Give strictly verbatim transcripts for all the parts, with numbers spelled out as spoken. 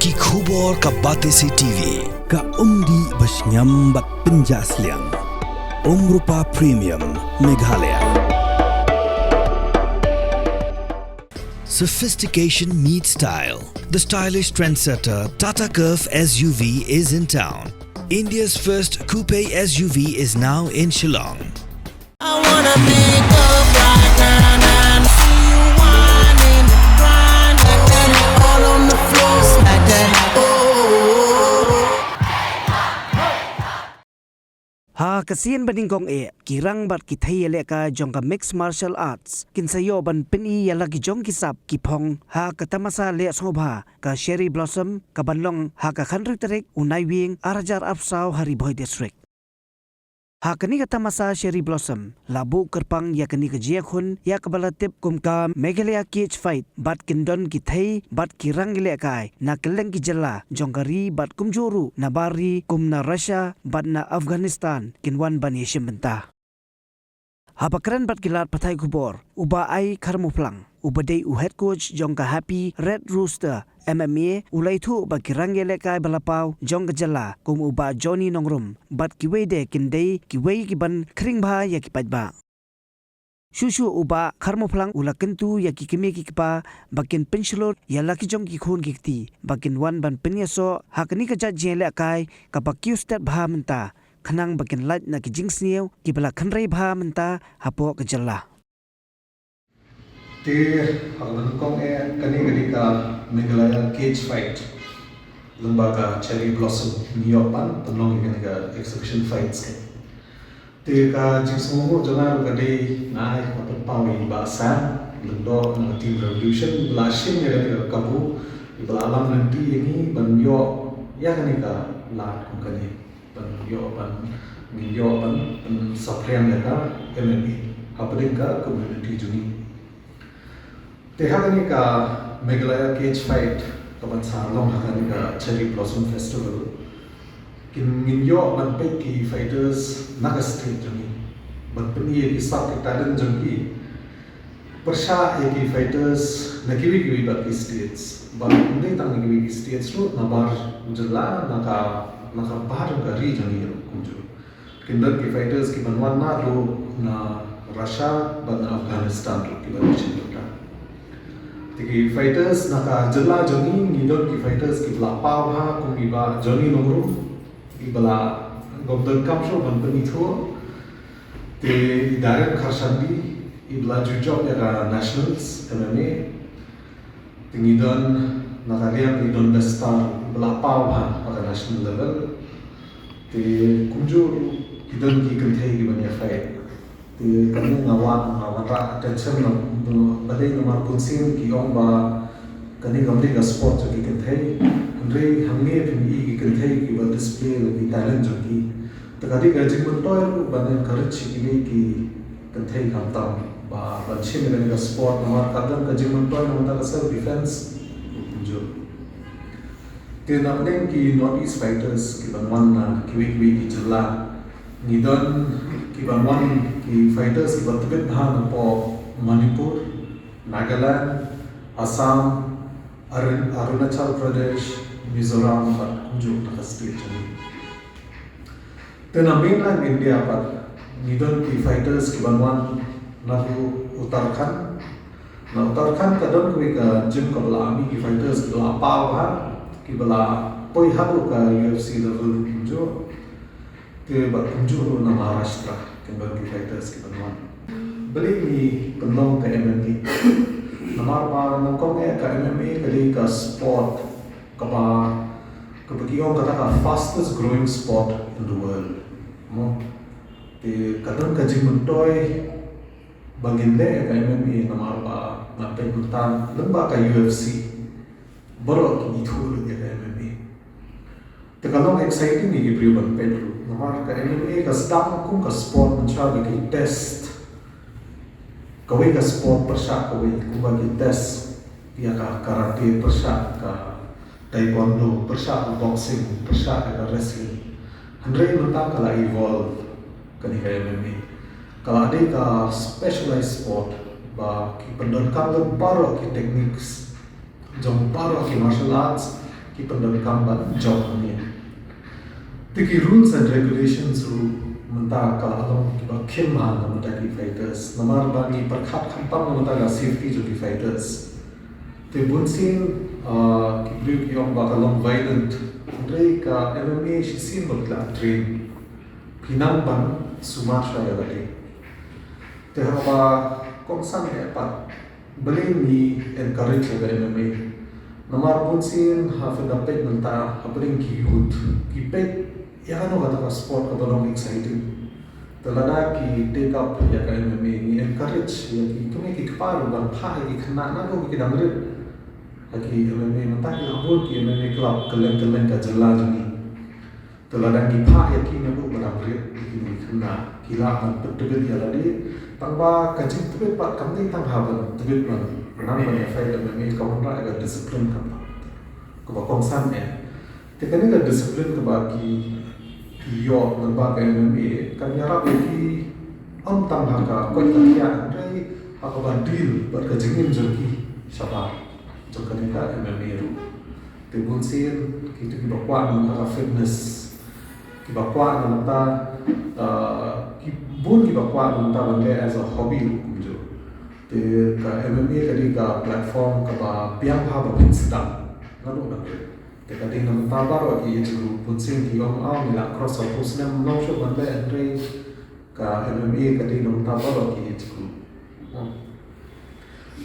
Ki khubor ka Batesi T V. Ka umdih ba shngiam bad pynjah sliang. Umrupa Premium, Meghalaya. Sophistication meets style. The stylish trendsetter Tata Curvv S U V is in town. India's first coupe S U V is now in Shillong. I wanna pick up right now and see you whining, grinding, all on the floor, smack that. Oh. Ha ka sien ba nyngkong eh, ki rang bad ki thei ïalehkai jong ka Mixed Martial Arts kin sa ïoh ban pyni ïa la ki jong ki sap ki phong ha ka tamasa leh sngewbha ka Cherry Blossom, kaban long ha ka khathynriew tarik u Naiwieng arhajar arphew saw ha Ri Bhoi District. Ha kane ka tamasa Cherry Blossom la buh kyrpang ïa kane ka jingïakhun ïa kaba la tip kum ka Meghalaya Cage Fight bad kin don ki thei bad ki rang ïalehkai na kylleng ki jylla jong ka ri bad kumjuh ruh na bar ri kum na Russia bad na Afghanistan kin wan ban ïashim bynta. Haba kren bad ki lad pathai khubor, u Bah I Kharmuplang, uba dei u head coach jong ka Happy Red Rooster M M A, u la ïathuh ba ki rang ïalehkai ba la paw jong ka jylla kum u Bah Johnny Nongrum bad kiwei de kin dei kiwei kiban khring bha ïa ki paidbah. Shuh shuh u Bah Kharmuplang u la kyntu ïa ki kmie ki kpa ba kin pynshlur ïa la ki jong ki khun ki kti ba kin wan ban pynïasoh ha kane ka jait jingïalehkai kaba kiew stet bha mynta, khnang ba kin lait na ki jingsniew kiba la kynrei bha mynta hapoh ka jylla. Te ha kaba nyngkong eh, kane ka dei ka Meghalaya Cage Fight lyngba ka Cherry Blossom, ngi ïoh ban pynlong ïa kane ka exhibition fights ka. Te ka jingsngewnguh jong nga ruh ka dei, nga ai ka pynpaw ïa i Bah Sam Lyngdoh na Team Revolution, ba la shim ïa kane ka kabu, ba la lam lynti ïa ngi ban ïoh ïa kane ka lad kum kane. Ban ïoh ban, ngin ïoh ban, ban saphriang ïa ka M M A hapdeng ka community jong ngi. Te ha kane ka Meghalaya Cage Fight kaban sa long ha kane ka Cherry Blossom Festival, kin, ngin ïoh ban peit ki fighters na ka state jong ngi, ban pyni ïa ki sap ki talent jong ki. Pyrshah ïa ki fighters na kiwei kiwei pat ki states. Bad ym dei tang na kiwei ki states ruh, na bar jylla, na ka, na ka bar ka ri jong ngi ruh kumjuh. Kin don ki fighters kiban wan na ruh na Russia bad na Afghanistan ruh kiban wan sha India. Te ki fighters na ka jylla jong ngi, ngi don ki fighters kiba la paw bha kum i Bah Johnny Nongrum, iba la, ngam donkam shuh ban pynithuh. Te i Darren Kharshandi, iba la ju jop ïa ka Nationals M M A. Te ngi don na ka liang, ngi don Best Star, iba la paw bha ha ka national level. Te kumjuh ki don ki kynthei kiban ïa fight. Te kane nga wan, nga wanrah attention na, balei namar bunsien ki ong ba kane kam dei ka sport jong ki kynthei. Hynrei hangne phin ïohi ki kynthei kiba display la ki talent jong ki. Te ka dei ka jingmyntoi ruh ban encourage ïa kine ki kynthei khamtam ba ban shim ïa kane ka sport, namar ka don ka jingmyntoi na ka bynta ka self defense. Kumjuh. Te na pdeng ki North East fighters kiban wan na kiwei kiwei ki jylla, ngi don kiban wan ki fighters kiba tbit bha napoh Manipur, Nagaland, Assam, Arun-, Arunachal Pradesh, Mizoram bad kumjuh na ka state jong ngi. Te na mainland India pat ngi don ki fighters kiban wan na ku Uttarakhand. Na Uttarakhand ka don kawei ka gym kaba la mih ki fighters kiba la paw bha, kiba la poi haduh ka U F C level kumjuh. Te bad kumjuh ruh na Maharashtra kin don ki fighters kiban wan. Balei ngi pynlong ka M M A? Namar ba nyngkong eh ka M M A ka dei ka sport kaba, kaba ki ong kata ka fastest growing sport in the world. Mo. Te ka don ka jingmyntoi ba ngin leh ka M M A namar ba ngan peit mynta lyngba ka U F C baroh ki ithuh lut ïa ka M M A. Te ka long exciting ïa ki briew ban peit ruh namar ka M M A ka sdang kum ka sport mynshuwa ba ki test. Kawei ka sport pyrshah kawei, kumba ki test ïa ka karate pyrshah ka taekwondo, pyrshah ka boxing, pyrshah ïa ka wrestling. Hynrei mynta ka la evolve kane ka M M A. Ka la dei ka specialized sport ba ki pyndonkam da baroh ki techniques jong baroh ki martial arts, ki pyndonkam ban jop hangne. Te ki rules and regulations ruh mynta ka la long kiba khim bha na bynta ki fighters. Namar ba ngi pyrkhat khamtam na bynta ka safety jong ki fighters. Te bunsien, ah, ki briew ki ong ba ka long violent. Hynrei ka M M A shisien ba ki la train. Pynban ban sumar shuwa ïa lade. Te haba kongsan eh pat, balei ngi encourage ïa ka M M A? Namar bunsien ha phi da peit mynta, hapdeng ki youth, ki peit ïa kano kata ka sport kaba long exciting. Te lada ki take up ïa ka M M A, ngi encourage ïa ki kmie ki kpa ruh ban phah ïa ki khynnah naduh ba ki dang rit ha ki M M A. Mynta ki la bun ki M M A club kylleng kylleng ka jylla jong ngi. Te lada ngi phah ïa ki naduh ba dang rit, ïa kine ki khynnah, ki lah ban pyntbit ïa lade. Tang ba ka jingtbit pat kam dei tang ha ban tbit man, nang ban ïa fight M M A, ka wanrah ïa ka discipline kata kaba kongsan eh. Te kane ka discipline kaba ki, ki ïoh lyngba ka M M A kan ïarap ïa ki ym tang ha ka koit ka khiah, hynrei ha kaba deal bad ka jingim jong ki shabar jong kane ka M M A ruh. Te bunsien kito kiba kwah na bynta ka fitness, kiba kwah na bynta, uh, ki bun kiba kwah na bynta ban leh as a hobby ruh kumjuh. Te ka M M A ka dei ka platform kaba biang bha ba phin sdang naduh nangta. Te ka dei na bynta baroh ki age group, bunsien ki ong, ah, ngi la cross arphew snem, ym long shuh ban leh, hynrei ka M M A ka dei na bynta baroh ki age group.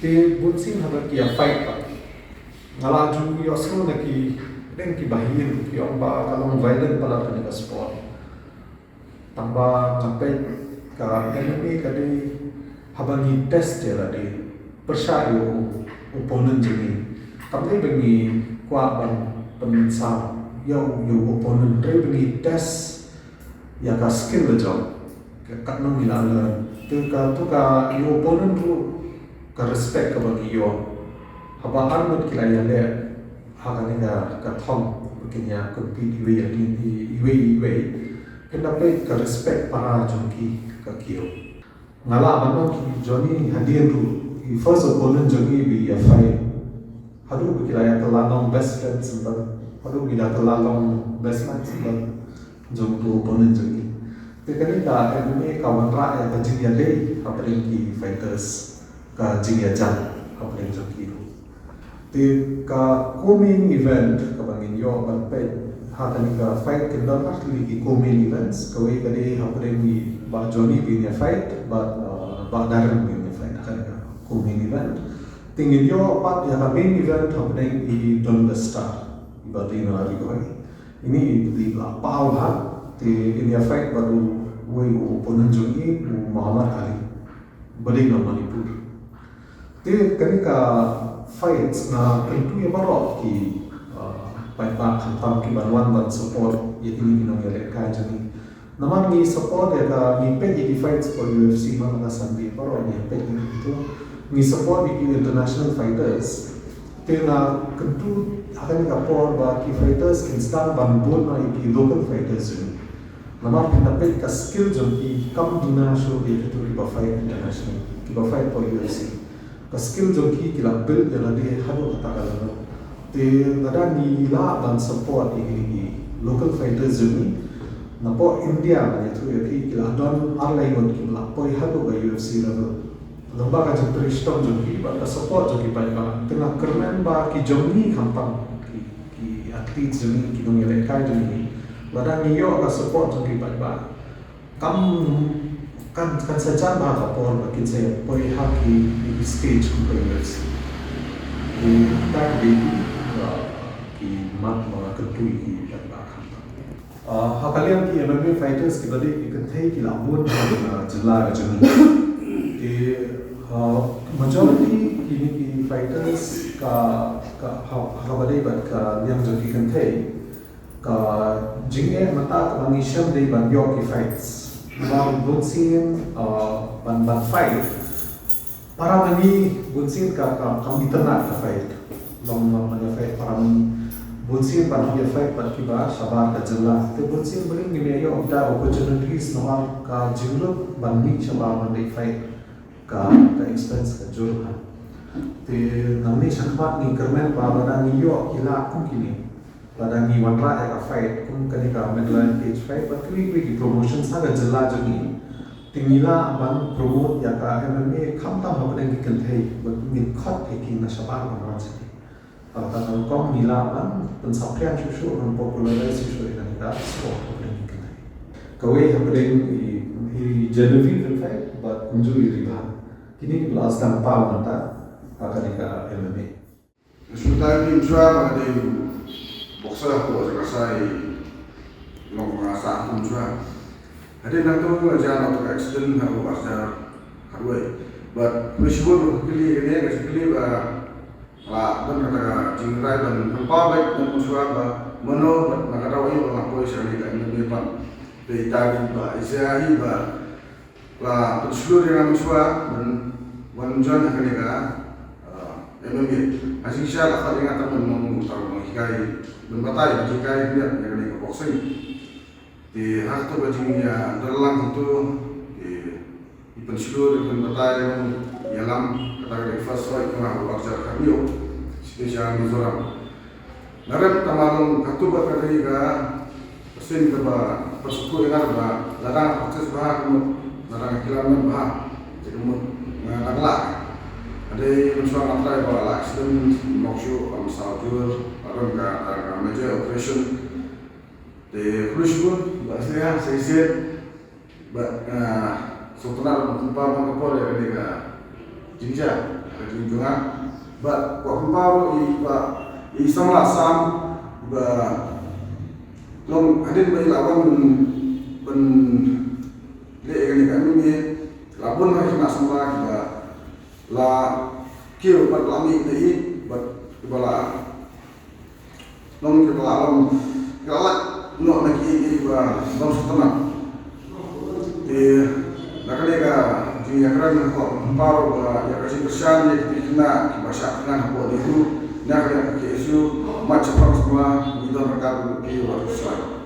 Te bunsien haba ki ïa fight pat, nga la ju ïohsngew na ki, dang kiba hynriew ki ong ba ka long violent palat kane ka sport. Tang ba nga peit ka M M A ka dei haba ngi test ïa lade, pyrshah ïa u opponent jong ngi. Kam dei ba ngi kwah ban pynsaw ïa u, ïa u opponent, hynrei ba ngi test ïa ka skill la jong, ka katno ngi la learn. Te kato ka, ïa u opponent ruh ka respect kaba ngi ïoh. Haba arngut ki la ïaleh ha kane ka, ka thong ba kin ïa compete iwei ïa i, iwei iwei, kin da peit ka respect para jong ki ka kiew. Nga lah ban ong ki Johnny hadien ruh, i first opponent jong ngi ba i ïa fight, haduh ba ki la ïa kylla long best friend symbol, haduh ba ki la kylla long best man symbol jong uto u opponent jong ngi. Te kane ka M M A ka wanrah ïa ka jingïadei hapdeng ki fighters, ka jingïajan hapdeng jong ki ruh. Te ka co-main event kaba ngin ïoh ban peit ha kane ka fight, kin don ar tylli ki co-main events. Kawei ka dei hapdeng i Bah Johnny ba in ïa fight bad, uh, Bah Darren ba in ïa fight ha kane ka co-main event. Te ngin ïoh pat ïa ka main event hapdeng i Don the Star, i Bah Dino Arihoi. Ine i dei ba la paw bha, te in ïa fight bad uwei u opponent jong i, u Muhammad Ali, ba dei na Manipur. Te kane ka fights nga kyntu ïa baroh ki, uh, paidbah khamtam ki ban wan ban support ïa kine ki nongïalehkai jong ngi. Namar ngi support ïa ka, ngi peit ïa ki fights hapoh U F C man la ka Sunday, baroh ngi peit ïa kito. Ngi support ïa ki international fighters. Te nga kyntu ha kane ka por ba ki fighters kin sdang ban bud noh ïa ki local fighters jong ngi. Namar phin da peit ka skill jong ki kam duna shuh ïa kito kiba fight international, kiba fight hapoh U F C. Ka skill jong ki, ki la build ïa lade haduh kata ka level. Te lada ngi lah ban support ïa kine ki local fighters jong ngi, napoh India ngan ïathuh ïa phi, ki la don ar lai ngut kiba la poi haduh ka U F C level. Lyngba ka jingtrei shitom jong ki bad ka support jong ki paidbah. Te nga kyrmen ba ki jong ngi khamtam, ki, ki athletes jong ngi, ki nongïalehkai jong ngi, lada ngi ïoh ka support jong ki paidbah, kam, kan, kan sa jan bha ka por ba kin sa ïa poi ha ki, ki stage kum ka U F C. Te kita ki dei ki, uh, ki mat ba nga kyntu ïa ki paidbah khamtam. Uh, ha ka liang ki M M A fighters kiba dei ki kynthei ki la bun ha, uh, jylla ka jong ngi. Te, uh, majority kine ki fighters ka, ka, ha, ha kaba dei bad ka liang jong ki kynthei, ka jingeh mynta kaba ngi shem dei ban ïoh ki fights. Namar bunsien, uh, ban, ban fight, para ma ngi bunsien ka, ka, kam itynnad ka fight. Long, long ban ïa fight para ma ngi. Bunsien ban ïa fight bad kiba shabar ka jylla. Te bunsien balei ngim ïa ïoh kita opportunities, namar ka jinglut ban mih shabar ban leit fight, ka, ka expense ka jur bha. Te nangne shakhmat ngi kyrmen ba lada ngi ïoh ki lad kum kine, Lada ngi wanrah ïa ka fight kum kane ka Menlo M P H fight bad kiwei kiwei ki promotion ha ka jylla jong ngi, te ngi lah ban promote ïa ka M M A khamtam hapdeng ki kynthei bad ngin khot ïa ki na shabar ban wan sha ngi. Bad kata ka rukom ngi lah ban pynsaphriang shuh shuh, ban popularize shuh shuh ïa kane ka sport hapdeng ki kynthei. Kawei hapdeng i, i Genevieve in fact bad kumjuh i Ri Bha. Kine ki la sdang paw mynta ha kane ka M M A. Sngewbha ïa phi mynshuwa ba nga dei u boxer hapoh jong ka sai long ba nga sah mynshuwa. Hadien nangto nga la jia noh ka accident ha u Archer Hardware. Bad khublei shibun ba phi kylli kane ka jingkylli ba la don kata ka jingrai ban pynpaw beit mynshuwa ba mano bad na ka daw aïu ba nga poi sha kane ka M M A pat. Te ita ba ïa hi ba la pynshlur ïa nga mynshuwa ban wan join ha kane ka, ah, M M A. Ha jingshisha la khot ïa nga tang ban long uta uba hikai, ban batai, ban hikai khyndiat ïa kane ka boxing. Te ha kato ka jingïadonlang kumto, te i pynshlur, i pynbatai, i ïalam kata ka dei first fight jong nga ha u Archer Hardware, sha Mizoram. Nga rem tang ba long katto ba ka dei ka sien kaba pynsngewthuh ïa nga ba lada nga practice bha ka mut, lada nga kila met bha ka mut nga dang lah. Ka dei mynshuwa nga try ba la accident, ym long shuh, ym saw jur, la don ka, ka major operation. Te khublei shibun ba shisha shisien. Bad, ah, sngewtynnat ban pynpaw ban ka por ïa kane ka jingjia, ka jingjia. Bad kwah pynpaw ruh ïa i bah, i samla Sam, ba long hadien ba i la wan ban leh ïa kane ka M M A, la bun ha ki khynnah samla kiba la kiew bad la mih na i bad kiba la long kiba la long, kiba la lait noh na kiei kiei ba long sngewtynnat. Te na kane ka jingïakren nga kwah pynpaw ba ïa ka jingkyrshan ïa ki khynnah kiba shah thngan hapoh NEHU, na ka liang ka K S U, mat shaphang samla, ngi don ryngkat bad phi wat shuh shuh.